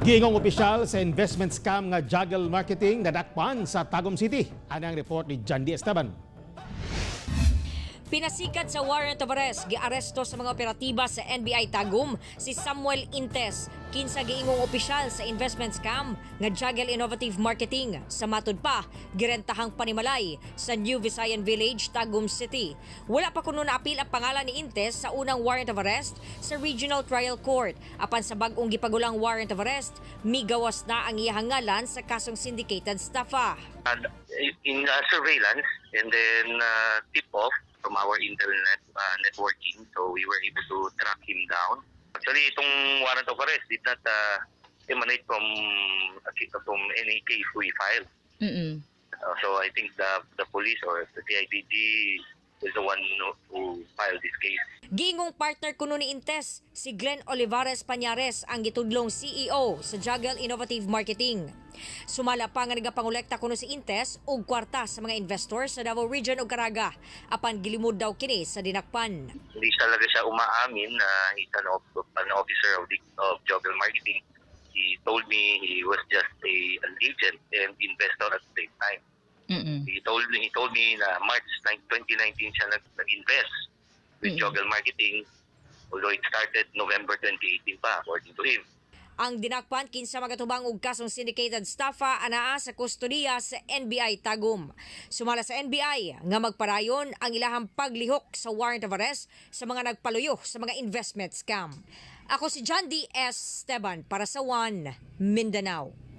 Giingong opisyal sa investment scam nga Juggle Marketing nadakpan sa Tagum City. Ani ang report ni Jandy Esteban. Pinasikat sa warrant of arrest, giaresto sa mga operatiba sa NBI Tagum si Samuel Intes, kinsa giingong opisyal sa investment scam nga Juggle Innovative Marketing. Sa matud pa, girentahang panimalay sa New Visayan Village, Tagum City. Wala pa kuno naapil ang pangalan ni Intes sa unang warrant of arrest sa Regional Trial Court. Apan sa bag-ong gipagulang warrant of arrest, migawas na ang iyahang ngalan sa kasong syndicated estafa. And in surveillance and then tip off from our internet networking, so we were able to track him down. Actually, itong warrant of arrest did not emanate from any case we filed. So I think the police or the CIDG is the one who filed this case. Giingong partner kuno ni Intes, si Glenn Olivares Pañares, ang gitudlong CEO sa Juggle Innovative Marketing. Sumala pa nga nagapangolekta kuno si Intes og kwarta sa mga investors sa Davao Region ug Caraga, apan gilimod daw kini sa dinakpan. Hindi talaga siya umaamin na he's an officer of Juggle Marketing. He told me he was just an agent and investor at the same time. He told me na March 9, 2019 siya nag-invest with Juggle Marketing, although it started November 2018 pa, according to him. Ang dinakpan, kinsa magatubang og kasong syndicated estafa, anaa sa kustodiya sa NBI Tagum. Sumala sa NBI nga magparayon ang ilahang paglihok sa warrant of arrest sa mga nagpaluyo sa mga investment scam. Ako si John D. S. Esteban para sa One Mindanao.